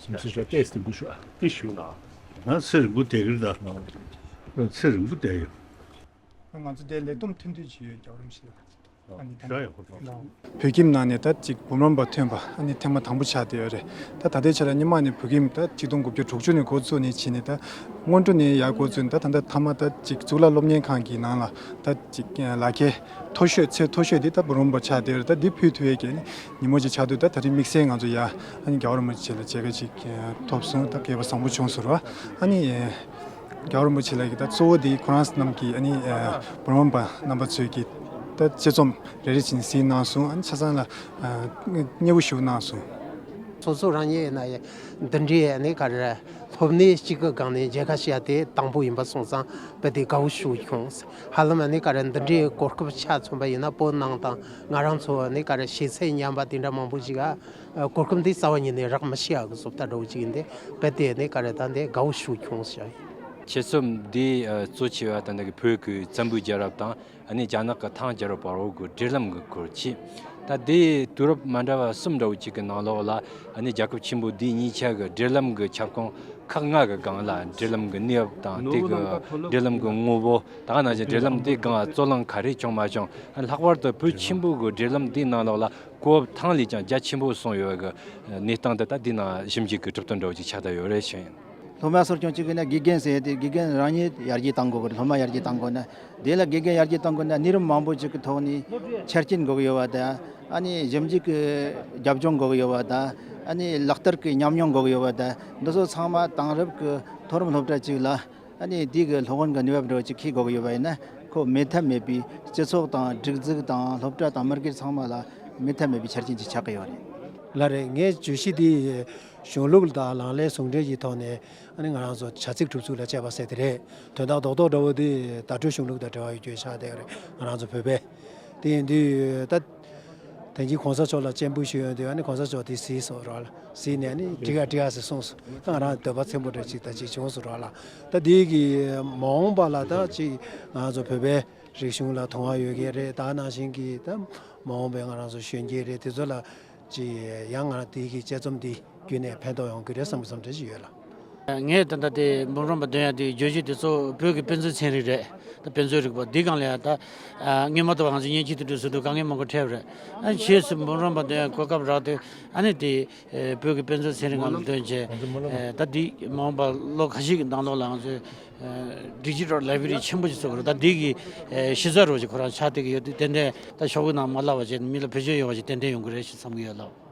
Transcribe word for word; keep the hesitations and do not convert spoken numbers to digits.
སེམས་ཚེ་ཤོག་ཏེས་ཏེ་འགུ་ཤོག་ཏེ་ཞུ་ན། ང་ཚེ་རིང་པོ་བསྡད་ཀྱི་རེད་ད། ཚེ་རིང་པོ་བསྡད་ཡོད། ང་ཚོ་དེ་ལས་བསྡོམས་ཐོན་ཐོན་བྱས་ཡོད། རྒྱལ་བ་རིན་པོ་ཆེ་ལ། ཨ་ནི་ད་ནི་ད་ཡོད་ཁོ་ཐག་བོད་ཁྱིམ་ནང་ནས་ད་ཅིག་འབུམ་རམས་པ་ཐོན་པ་ཨ་ནི་ཐེངས་མ་དང་པོ་ཆགས་བསྡད་ཡོད་རེད། ད་ད་ལྟའི་ཆ་ལ་སྔོན་མ་ནས་བོད་ཁྱིམ་ད་ཆིག་སྟོང་དགུ་བརྒྱ་དྲུག་ཅུ་ནས་འགོ་བཙུགས་ནས་བྱས་ནས་ད་སྔོན་འགྲོ་ནས་ཡར་འགོ་བཙུགས་ནས་ད་ད་ལྟ་མཐའ་མ་ད་ཅིག་གཙུག་ལག་སློབ་གཉེར་ཁང་གི་ནང་ལ་ད་ཅིག་ལག་ཁྱེར་མཐོ་ཤོས་ཚད་མཐོ་ཤོས་དེ་ད་འབུམ་རམས་པ་ཆགས་བསྡད་ཡོད་རེད། ད་འདི་ཕུལ་ཐུབ་ཡས་ཀྱི་ཉིན་མོ་ཅིག་ཆགས་དུས་ད་ད་རིང་དམིགས་བསལ་ང་ཚོ་ཡ་ཨ་ནི་རྒྱལ་བ་རིན་པོ་ཆེ་ལ་མཇལ་ཁ་ཅིག་ཐོབ་སོང་། ད་སྐལ་བ་བཟང་པོ་བྱུང་སོང་ར། ཨ་ནི། རྒྱལ་བ་རིན་པོ་ཆེ་ལགས་ཀྱིས་ད་གཙོ་བོ་དེ་ཁོ་རང་རྣམས་ཀྱིས་ཨ་ནི་ཨ་འབུམ་རམས་པ་རྣམ་པ་ཚོས་ཀྱིས་ད་དཔྱད་རྩོམ་རེ་རེ་བཞིན་གཟིགས་གནང་སོང་། ཨ་ནི་ཆ་ཚང་ལ་ཨ་མཉེས་པོ་ཞུ་གནང་སོང་། སོ་སོ་རང་ཉིད་ཡིན་ན་ཡང་འདི་འདྲའི་ཨ་ནི་ག་རེ་སློབ་གནས་གཅིག་གི་སྒང་ནས་མཇལ་ཁ་ཞུ་ཡ་དེ་དང་པོ་ཡིན་པ་སོང་ཙང་རྦད་དེ་དགའ་བོ་ཞིག་བྱུང་། ཧ་ལམ་ཨ་ནི་ག་རེ་འདི་འདྲའི་གོ་སྐབས་ཆ་མཚོན་པ་ཡིན་ན་བོད་ནང་དང་ང་རང་ཚོ་ཨ་ནི་ག་རེ་ཤེས་ཚད་ཉམས་པ་དེ་འདྲ་མང་པོ་ཞིག་ཨ། ཨ་གོ་སྐབས་འདི་རྩ་བ་ཉིད་ནས་རག་མི་ཤེས་ཡག་གི་བཟོ་ལྟ་འདྲ་བོ་ཅིག་ཡིན་ཏེ། རྦད་དེ་ནི་ག་རེ་ད་འདི་དགའ་བོ་ཞིག་བྱུང་ཟེར་ཡ་ཡིན། དཔྱད་རྩོམ་འདི་ཨ་གཙོ་ཆེ་བ་ད་འདི་གི་བོད་ཀྱི་བཙན་པོའི་རྒྱལ་རབས་དང་ཨ་ནི་རྒྱ་ནག་གི་ཐང་རྒྱལ་རབས་བར་བོ་གི་འབྲེལ་ལམ་གྱི་སྐོར་གྱིས། ད་འདི་དུས་རབས་མ་འདྲ་བ་གསུམ་འདྲ་བོ་ཅིག་གི་ནང་ལོགས་ལ་ཨ་ནི་རྒྱལ་ཁབ་ཆེན་པོ་འདི་གཉིས་ཆ་གི་འབྲེལ་ལམ་གྱི་ཁྱབ་ཁོངས་ཁག་ལྔ་གི་སྒང་ལ་འབྲེལ་ལམ་གྱི་གནས་བབ་དང་དེ་གི་འབྲེལ་ལམ་གྱི་ངོ་བོ་ད་ག་ནང་བཞིན་འབྲེལ་ལམ་དེའི་སྒང་རྩོད་གླེང་ག་རེ་བྱུང་མ་བྱུང་། ལྷག་པར་དུ་བོད་ཆེན་པོ་གི་འབྲེལ་ལམ་དེའི་ནང་ལོགས་ལ། གོ་བབ་ཐང་ལས་ཀྱང་རྒྱ་ཆེན་པོ་སོང་ཡོད་པའི་གནས་སྟངས་དེ་ད་འདི་ནང་ཞིབ་འཇུག་གི་གྲུབ་དོན་འདྲ་བོ་ཅིག་ཆགས་བསྡད་ཡོད་རེད་ཤིང་། སློབ་མ་ཚོར་ཀྱང་གཅིག་གིས་ན་དགེ་རྒན་ཟེར་ཏེ་དགེ་རྒན་རང་ཉིད་ཡར་རྒྱས་གཏང་དགོས་ཀྱི་རེད། སློབ་མ་ཡར་རྒྱས་གཏང་དགོས་ན་དེ་ལ་དགེ་རྒན་ཡར་རྒྱས་གཏང་དགོས་ན་གནས་རིམ་མང་པོ་ཅིག་གི་ཐོག་ནས་ཆ་རྐྱེན་དགོས་ཀྱི་ཡོད་པ་དང་། ཨ་ནི་ཞིབ་འཇུག་གི་རྒྱབ་ལྗོངས་དགོས་ཀྱི་ཡོད་པ་དང་། ཨ་ནི་ལག་བསྟར་གྱི་ཉམས་མྱོང་དགོས་ཀྱི་ཡོད་པ་དང་། འདི་ཚོ་ཚང་མ་དེང་རབས་ཀྱི་མཐོ་རིམ་སློབ་གྲྭ་ཅིག་ལ། ཨ་ནི་དེ་གི་སློབ་དཔོན་གྱི་ནུས་པ་འདྲ་བོ་ཅིག་ཁྱེར་དགོས་ཀྱི་ཡོད་པ་ཡིན་ན། ཁོ་མེད་ཐབས་མེད་པའི་སྤྱི་ཚོགས་དང་སྒྲིག་འཛུགས་དང་སློབ་གྲྭ་དང་མི་སྒེར་ཚང་མ་ལ་མེད་ཐབས་མེད་པའི་ཆ་རྐྱེན་ཅིག་ཆགས་ཀྱི་ཡོད་རེད། ལགས་རེད། ངའི་བརྗོད་གཞི་དེ་གཞུང་ལུགས་དང་ལག་ལེན་ཟུང་འབྲེལ་གྱི་ཐོག་ནས་ཨ་ནི་ང་རང་ཚོ་བྱ་ཚིག་གྲུབ་ཚུལ་ལ་དཔྱད་པ་ཟེར་དེ་རེད། དོན་དག་རྡོག་རྡོག་འདྲ་བོ་དེ་བརྡ་སྤྲོད་གཞུང་ལུགས་དང་འབྲེལ་བ་ཡོད་རྒྱུ་ཆགས་བསྡད་ཡོད་རེད། ང་རང་ཚོ་བོད་པས། དེ་ཡིན་དུས་ད། དེང་གི་གོང་ས་མཆོག་ལ་སྤྱན་འབུལ་ཞུ་ཡོང་དུས་ཨ་ནི་གོང་ས་མཆོག་དེ་གཟིགས་སོང་ར་ལ། གཟིགས་ནས་ཨ་ནི་འགྲིག་ག་འགྲིག་ག་ཟེར་གསུངས་སོང་། ད་ང་རང་འདོད་པ་ཚིམ་པོ་འདྲ་ཅིག་ད་ཅིག་བྱུང་སོང་ར་ལ། ད་དེ་གི་མ་འོངས་པ་ལ་ད་ཅིག་ང་ཚོ་བོད་པའི་རིག་གཞུང་ལ་དུང་བ་ཡོད་ཀྱི་རེད། ད་ནང་བཞིན་གྱི་ད་མ་འོངས་པའི་ང་རང་ཚོ་གཞོན་སྐྱེས་རེད། དེ་ཚོ་ལ་ཅིག་ཡང་ང་རང་དེ་གི་དཔྱད་རྩོམ་འདི་བརྒྱུད་ནས་ཕན་ཐོགས་ཡོང་གི་རེད་བསམ་གྱི་བསམ་འདྲ་ཅིག་ཡོད་ལ། ངས་ད་ལྟ་དེ་འབུམ་རམས་པ་འདོན་ཡ་དེ་བརྗོད་གཞི་དེ་ཚོ་བོད་ཀྱི་དཔེ་མཛོད་ཚན་རིག་རེད། ད་དཔེ་མཛོད་རིག་པ་འདི་སྒང་ལ་ཡ་ད་སྔོན་མ་ལྟ་བུ་ང་ཚོ་མཉེན་ཆས་དེ་འདྲ་བཟོ་དུས་དཀའ་ངལ་མང་པོ་འཕྲད་པ་རེད། ཨ་ནི་རྗེས་སུ་འབུམ་རམས་པ་འདོན་ཡ་གོ་སྐབས་རག་དུས་ཨ་ནི་དེ་བོད་ཀྱི་དཔེ་མཛོད་ཚན་རིག་ནང་ལ་འདོན་བྱས། ད་འདི་མ་འོངས་པ་ལོ་ཁ་ཤས་ཀྱི་ནང་ལོགས་ལ་ང་ཚོས་ཌི་ཇི་ཊལ་ལའི་བྷ་རི་ཆེན་པོ་ཞིག་བཟོ་དགོས་རེད། ད་འདི་གི་གཞི་རྩ་རོགས་ཀྱི་ཁོ་རང་ཆགས་བསྡད་ཀྱི་ཡོད་དུས་ཏན་ཏན་ད་ཤོག་བུའི་ནང་མ་བརླག་པ་བྱས་ནས་མི་ལ་བེད་སྤྱོད་ཡོང་བ་ཞིག་ཏན་ཏན་ཡོང་གི་རེད་ཞེས་བསམ་གྱི་ཡོད་ལགས།